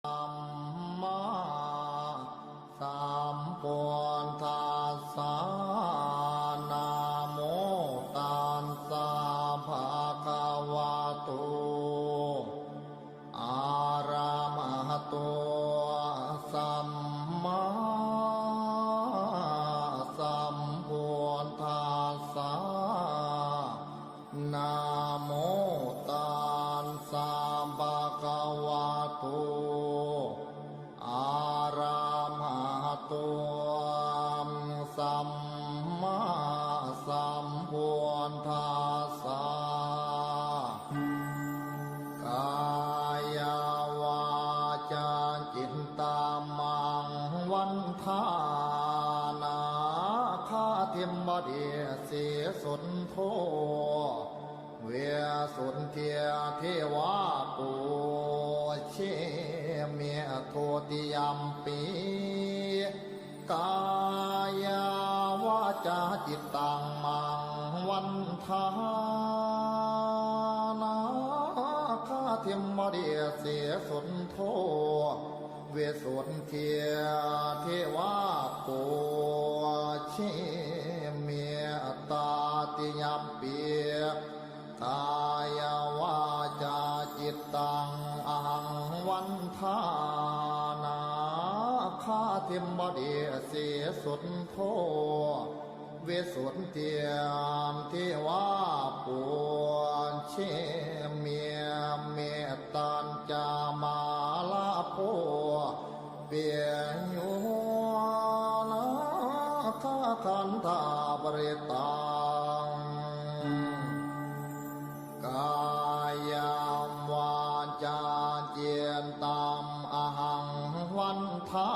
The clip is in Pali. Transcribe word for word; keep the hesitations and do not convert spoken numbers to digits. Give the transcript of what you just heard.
sammāsambuddhassa. Namo tassa bhagavato arahato sammāsambuddhassa. Namo tassa bhagavato arahato sammāsambuddhassa. Kāyavācācittamahaṃ vandāmi āgatiṃ paṭisesuddho visuddhijīvā pūjemi. Dutiyampi kāyavācācittamahaṃ vandāmi āgatiṃ paṭisesuddho visuddhijīvā pūjemi. Tatiyampi kāyavācācittaṃ ahaṃ vandāmi āgatiṃ paṭisesuddho visuddhijīvā pūjemi. Mettañca mārā bhū piyo nāgagandhabbaṃ. Kāyaṃ vācācittaṃ ahaṃ vandāmi